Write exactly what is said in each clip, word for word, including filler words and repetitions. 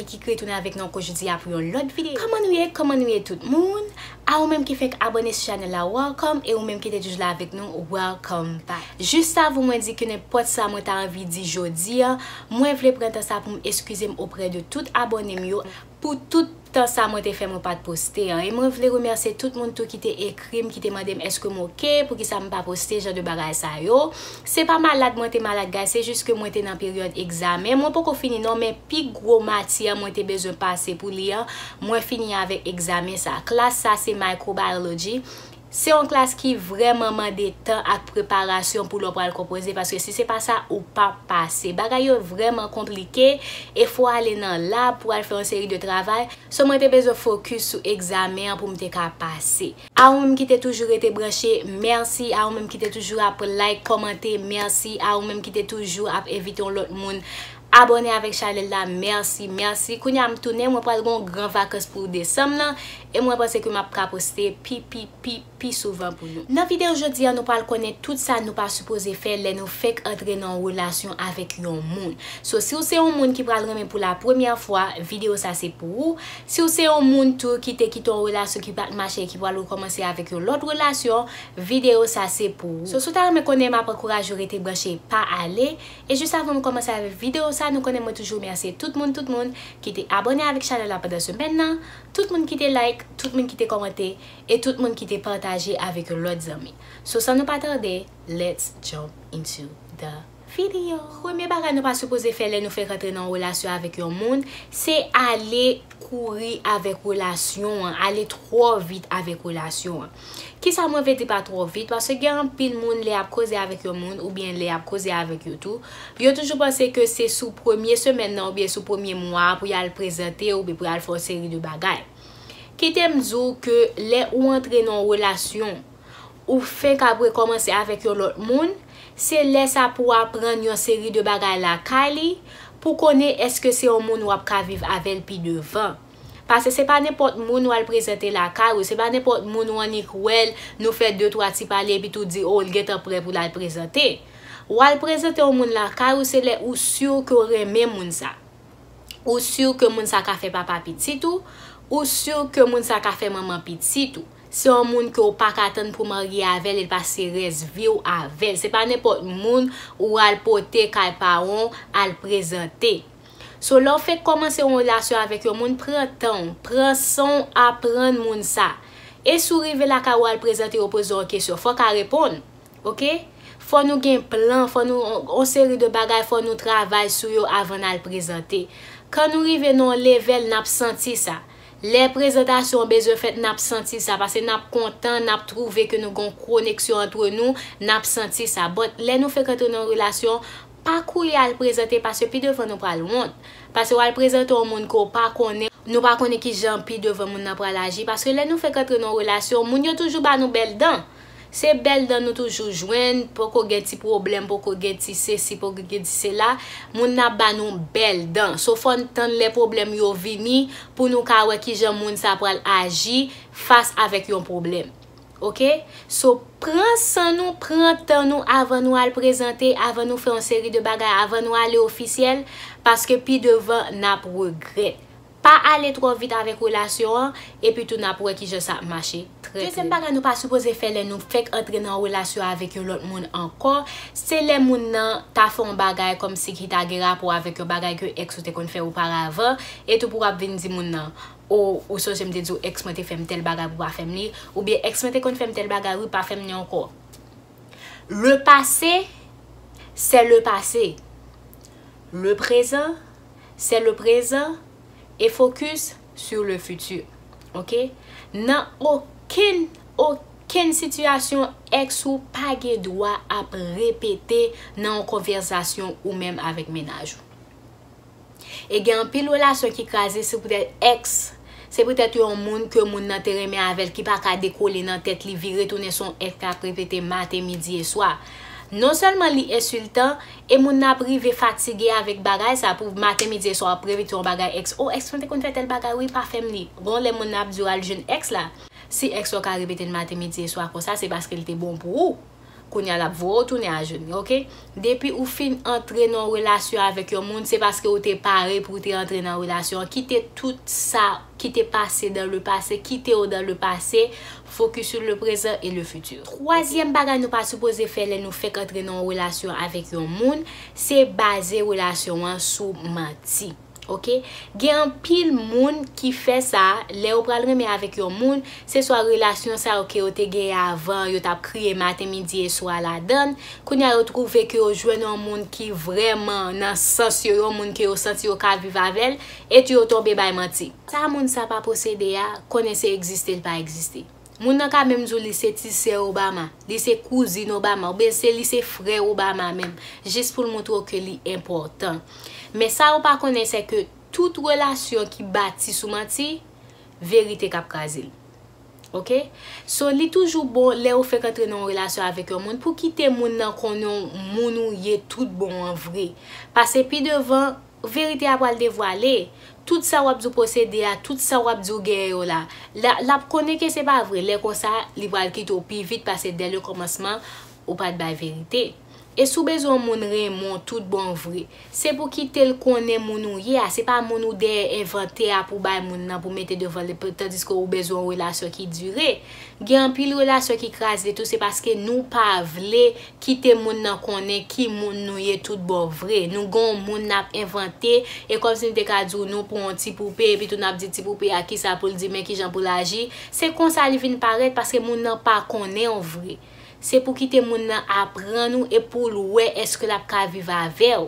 Ki retounen avèk nou ankò jodi a pou yon lòt videyo. Kòman nou ye? Kòman nou ye tout moun? A ou menm ki fèk abòne sou chanèl la, welcome, e ou menm ki te toujou la avèk nou, welcome back. Jis avan mwen di ke nenpòt sa mwen ta anvi di jodi a, mwen vle pran tan sa pou m eskize m oprè de tout abòne m yo pou tout tan sa mwen te fè mwen pa t poste an. E mwen vle remèsye tout moun tou ki te ekri m, ki te mande m èske m oke, poukisa m pa poste, jan de bagay sa yo. Se pa malad mwen te malad, guys, se jis ke mwen te nan peryòd egzamen. Mwen poko fini non, men pi gwo matyè mwen te bezwen pase pou li an, mwen fini avèk egzamen sa. Klas sa se microbiology. Se yon klas ki vrèman mande tan ak preparasyon pou lè w pral konpoze, paske si se pa sa, ou p ap pase. Bagay yo vrèman konplike, e fò w ale nan lab pou w al fè yon seri de travay. So, mwen te bezwen fokis sou egzamen an pou m te ka pase. A ou menm ki te toujou rete branche, mèsi. A ou menm ki te toujou ap like, kòmante, mèsi. A ou menm ki te toujou ap envite yon lòt moun abòne avèk chanèl la, mèsi, mèsi. Kounye a m tounen, mwen pral gen yon gran vakans pou desanm nan, e mwen panse ke m ap ka poste pi, pi, pi, pi souvan pou nou. Nan videyo jodi a, nou pral konnen tout sa nou pa sipoze fè lè nou fèk antre nan yon relasyon avèk yon moun. So, si w se yon moun ki pral renmen pou la premyè fwa, videyo sa se pou ou. Si w se yon moun tou ki te kite yon relasyon ki pa t mache e ki pral rekòmanse avèk yon lòt relasyon, videyo sa se pou ou. So, si w ta renmen konnen, m ap ankouraje w rete branche, pa ale. E jis avan m kòmanse avèk videyo sa, nou konnen mwen toujou remèsye tout moun, tout moun ki te abòne avèk chanèl la pandan semèn nan, tout moun ki te like, tout moun ki te kòmante, e tout moun ki te pataje avèk yon lòt zanmi. So, san nou pa tande, let's jump into the video. Premye bagay nou pa sipoze fè lè nou fèk antre nan yon relasyon avèk yon moun, se ale kouri avèk relasyon an, ale twò vit avèk relasyon an. Kisa mwen vle di pa twò vit? Paske gen anpil moun, lè y ap koze avèk yon moun oubyen lè y ap koze avèk yo tou, yo toujou panse ke se sou premye semèn nan oubyen sou premye mwa a pou y al prezante oubyen pou y al fè yon seri de bagay. Kite m di w ke lè ou antre nan yon relasyon, ou fenk ap rekòmanse avèk yon lòt moun, se lè sa pou w aprann yon seri de bagay lakay li, pou konnen èske se yon moun w ap ka viv avè l pi devan. Paske se pa nenpòt moun w al prezante lakay ou, se pa nenpòt moun ou annik wè l, nou fè de twa ti pale epi tou di, o, l gentan prè pou l al prezante. W al prezante yon moun lakay ou, se lè ou si ke w renmen moun sa. Ou si ke moun sa ka fè papa pitit ou, ou si ke moun sa ka fè manman pitit ou. Se yon moun ke w pa ka tann pou w marye avè l, e l pase rès vi w avè l. Se pa nenpòt moun ou al pote kay paran w al prezante. So, lè w fenk kòmanse yon relasyon avèk yon moun, pran tan w, pran san w aprann moun sa. E si w rive lakay ou al prezante yo, poze w yon kesyon, fò w ka reponn. Oke? Fò nou gen plan, fò nou, on, on seri de bagay, fò nou travay sou yo avan n al prezante. Kan nou rive nan yon level, n ap santi sa. Lè prezantasyon an bezwen fèt, n ap santi sa, paske n ap kontan, n ap twouve ke nou gen yon koneksyon antre nou, n ap santi sa. But, lè nou fenk antre nan yon relasyon, pa kouri al prezante, paske pi devan nou pral wont. Paske w al prezante yon moun ke w pa konnen, nou pa konnen kijan pi devan moun nan pral aji, paske lè nou fenk antre nan yon relasyon, moun yo toujou ba nou bèl dan. Se bèl dan nou toujou jwenn, poko gen ti pwoblèm, poko gen ti sesi, poko gen ti sela. Moun nan ap ba nou bèl dan. So, fò n tann lè pwoblèm yo vini pou nou ka wè kijan moun sa pral aji fas avèk yon pwoblèm. Oke? So, pran san nou, pran tan nou avan nou al prezante, avan nou fè yon seri de bagay, avan nou ale ofisyèl, paske pi devan, n ap regrèt. Pa ale twò vit avèk relasyon an, epi tou n ap wè kijan sa ap mache trè, trè byen. Dezyèm bagay nou pa sipoze fè lè nou fèk antre nan yon relasyon avèk yon lòt moun ankò, se lè moun nan ta fè yon bagay kòmsi ki ta gen rapò avèk yon bagay ke èks ou te konn fè oparavan, e tou pou w ap vin di moun nan, o, ou sonje m te di w èks mwen te fè m tèl bagay pou w pa fè m li, oubyen èks mwen te konn fè m tèl bagay, wi, pa fè m li ankò. Le passé, c'est le passé. Le présent, c'est le présent. Et focus sur le futur. Oke? Nan okenn, okenn sitiyasyon, èks ou pa gen dwa ap repete nan yon konvèsasyon ou menm avèk mennaj ou. E gen anpil relasyon ki kraze, se poutèt èks. Se poutèt yon moun ke moun nan te renmen avè l ki pa ka dekole nan tèt li, vire tounen se yon èks k ap repete maten, midi e swa. Non sèlman li ensiltan, e moun nan ap rive fatige avèk bagay sa, pou maten, midi e swa w ap repete yon bagay èks. O, èks mwen te konn fè tèl bagay, wi, pa fè m li. Gon lè moun nan ap di w al jwenn èks la. Si èks ou ka repete l maten, midi e swa konsa, se paske l te bon pou ou. Kounye a l ap voye w tounen ajenou, oke? Depi ou fin antre nan yon relasyon avèk yon moun, se paske ou te pare pou w te antre nan relasyon an. Kite tout sa ki te pase dans le passé, kite yo dans le passé, focus sur le présent et le futur. Twazyèm bagay nou pa sipoze fè lè nou fèk antre nan yon relasyon avèk yon moun, se baze relasyon an sou manti. Oke? Gen anpil moun ki fè sa, lè yo pral renmen avèk yon moun, se swa relasyon sa yo ke yo te genyen avan, yo t ap kriye maten, midi e swa ladann, kounye a yo twouve ke yo jwenn yon moun ki vrèman nan sans yo, yon moun ke yo santi yo ka viv avè l, epi yo tonbe bay manti. Sa moun sa pa posede a, konnen se egziste l pa egziste. Moun nan ka menm di w li se ti sè Obama, li se kouzin Obama, oubyen se li se frè Obama menm, jis pou l montre w ke li enpòtan. Men sa ou pa konnen, se ke tout relasyon ki bati sou manti, verite k ap kraze l. Oke? So, li toujou bon, lè ou fèk antre nan yon relasyon avèk yon moun, pou kite moun nan konnen w moun ou ye tout bon an vre. Pase pi devan, verite a pral devwale. Tout sa w ap di w posede a, tout sa w ap di w genyen yo la, la, l ap konnen ke se pa vre. Lè konsa, li pral kite w pi vit, pase dè le kòmansman, ou pa t bay verite. E si w bezwen yon moun renmen w tout bon vre, se pou kite l konnen moun ou ye a, se pa moun ou dèyè envante a pou bay moun nan, pou mete devan li, tandiske ou bezwen yon relasyon ki dire. Gen anpil relasyon ki kraze tou, se paske nou pa vle kite moun nan konnen ki moun nou ye tout bon vre. Nou gen yon moun n ap envante, e kòmsi n te ka di w nou pran yon ti poupe, epi tou n ap di ti poupe a kisa pou l di, men kijan pou l aji. Se konsa li vin parèt, paske moun nan pa konnen w vre. Se pou kite moun nan aprann ou e pou l wè èske l ap ka viv avè w.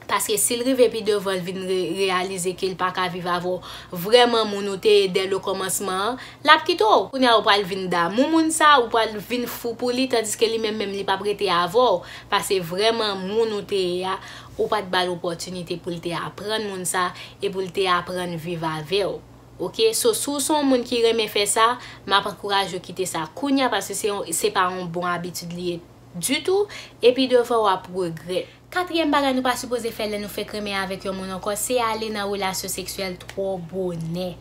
Paske si l rive pi devan, l vin re-, reyalize ke l pa ka viv avè w, vrèman moun ou te ye dè le kòmansman an, l ap kite w. Kounye a, ou pral vin damou moun sa, ou pral vin fou pou li, tandiske li menm menm li p ap rete avè w. Pase vrèman moun ou te ye a, ou pa t ba l opòtinite pou l te aprann moun sa e pou l te aprann viv avè w. Oke? So, si w se yon moun ki renmen fè sa, m ap ankouraje w kite sa kounye a, paske se yon, se pa yon bon abitid li ye ditou, epi devan w ap regrèt. Katriyèm bagay nou pa sipoze fè lè nou fèk renmen avèk yon moun ankò, se ale nan relasyon seksyèl twò bonè.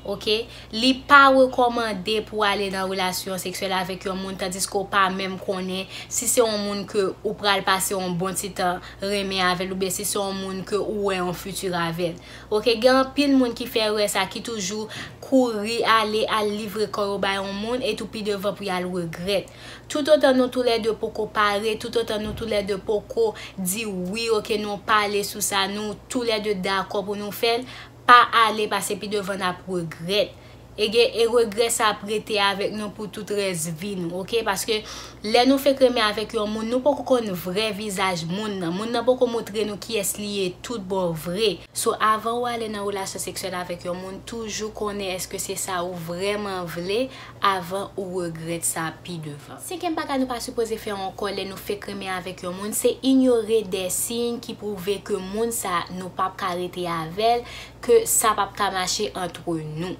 Oke? Li pa rekòmande pou ale nan relasyon seksyèl avèk yon moun, tandiske w pa menm konnen si se yon moun ke ou pral pase yon bon ti tan renmen avè l, oubyen si se yon moun ke ou wè yon fiti avè l. Oke? Gen anpil moun ki fè erè sa, ki toujou kouri ale, al livre kò yo bay yon moun, e tou pi devan pou y al regrèt. Toutotan nou toulède poko pare, toutotan nou toulède poko di wi, oke, nou pale sou sa, nou toulède dakò pou nou fè l, pa ale, pase pi devan n ap regrèt. E gen, e regrè sa ap rete avèk nou pou tout rès vi nou, oke? Paske lè nou fèk renmen avèk yon moun, nou poko konn vrè vizaj moun nan. Moun nan poko montre nou kiyès li ye tout bon vre. So, avan ou ale nan relasyon seksyèl avèk yon moun, toujou konnen èske se sa ou vrèman vle avan ou regrèt sa pi devan. Senkyèm bagay nou pa sipoze fè ankò lè nou fèk renmen avèk yon moun, se inyore de siy ki pwouve ke moun sa nou p ap ka rete avè l, ke sa p ap ka mache antre nou.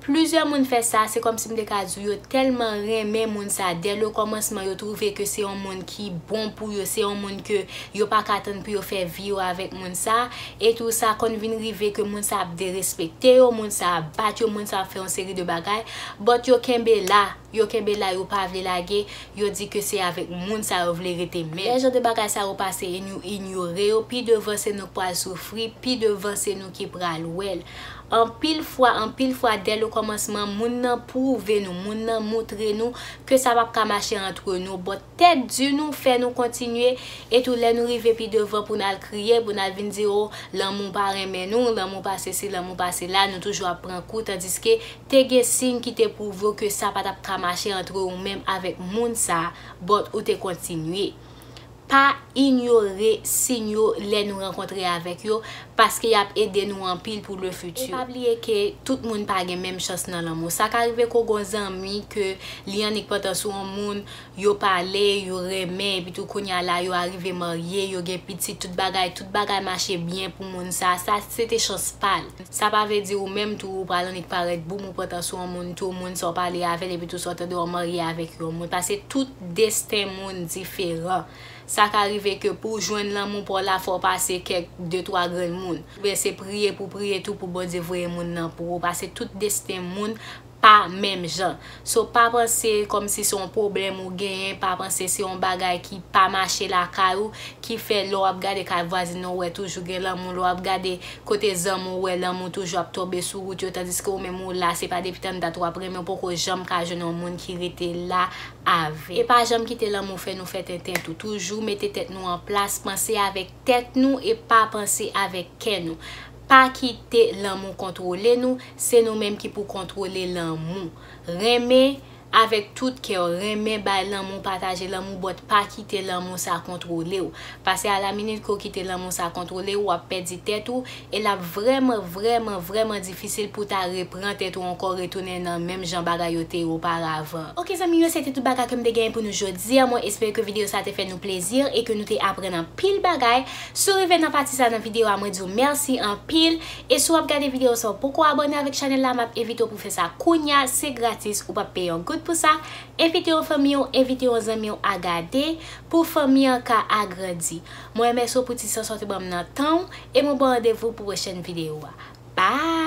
Plizyè moun fè sa, se kòmsi m te ka di w, yo tèlman renmen moun sa, dè le kòmansman, yo twouve ke se yon moun ki bon pou yo, se yon moun ke yo pa ka tann pou yo fè vi yo avèk moun sa, e tou sa konn vin rive ke moun sa ap derespekte yo, moun sa ap bat yo, moun sa ap fè yon seri de bagay, but yo kenbe la, yo kenbe la, yo pa vle lage, yo di ke se avèk moun sa yo vle rete menm. Lè jan de bagay sa yo pase e nou inyore yo, pi devan se nou k pral soufri, pi devan se nou ki pral wè l. Anpil fwa, anpil fwa, dè le kòmansman, moun nan pwouve nou, moun nan montre nou ke sa p ap ka mache antre nou, but tèt di nou fè nou kontinye, e tou lè nou rive pi devan pou n al kriye, pou n al vin di, o, lanmou pa renmen nou, lanmou pa sesi, lanmou pa sela, nou toujou ap pran kou, tandiske te gen siy ki te pwouve w ke sa pa t ap ka mache antre ou menm avèk moun sa, but ou te kontinye. Pa inyore siy yo lè nou rankontre avèk yo, paske y ap ede nou anpil pou le futur. E pa bliye ke tout moun pa gen menm chans nan lanmou. Sa ka rive ke w gen yon zanmi ke li annik pantan sou yon moun, yo pale, yo renmen, epi tou kounye a la, yo arive marye, yo gen pitit, tout bagay, tout bagay mache byen pou moun sa. Sa, se te chans pa l. Sa pa vle di ou menm tou, ou pral annik parèt boum, ou pantan sou yon moun tou, moun sa w pale avè l, epi tou sa w tande w marye avèk yon moun. Paske tout desten moun diferan. Sa ka rive ke pou w jwenn lanmou pa w la, fò w pase kèk de twa grenn moun. Oubyen se priye pou priye tou pou Bondye voye moun nan pou ou. Paske tout desten moun pa menm jan. So, pa panse kòmsi se yon pwoblèm ou genyen, pa panse se yon bagay ki pa mache lakay ou, ki fè lè w ap gade kay vwazin nan, ou wè toujou gen lanmou, lè w ap gade kote zanmi w, ou wè lanmou toujou ap tonbe sou wout yo, tandiske ou menm ou la, se pa depi tann dat w ap renmen, ou poko janm ka jwenn yon moun ki rete la avè. E pa janm kite lanmou fè nou fè tenten tou. Toujou mete tèt nou an plas, panse avèk tèt nou e pa panse avèk kè nou. Pa kite lanmou kontwole nou, se nou menm ki pou kontwole lanmou. Renmen avèk tout kè w, renmen bay lanmou, pataje lanmou, but pa kite lanmou sa kontwole w. Paske a la minit ke w kite lanmou sa kontwole w, w ap pèdi tèt ou, e l ap vrèman, vrèman, vrèman difisil pou w ta repran tèt ou ankò, retounen nan menm jan bagay yo te ye oparavan. Ok zanmi yo, se te tout bagay ke m te genyen pou nou jodi a. Mwen espere ke videyo sa te fè nou plezi e ke nou te aprann anpil bagay. Si w rive nan pati sa nan videyo a, mwen di w mèsi anpil. E si w ap gade videyo sa, w poko abòne avèk chanèl la, m ap envite w pou fè sa kounya, se gratis, ou p ap peye yon goud pou sa. Envite yon fanmi w, envite yon zanmi w a gade, pou fanmi an ka agrandi. Mwen remèsye w pou ti sans ou te ban m nan tan w, e mwen ba w randevou pou pwochèn videyo a. Bye!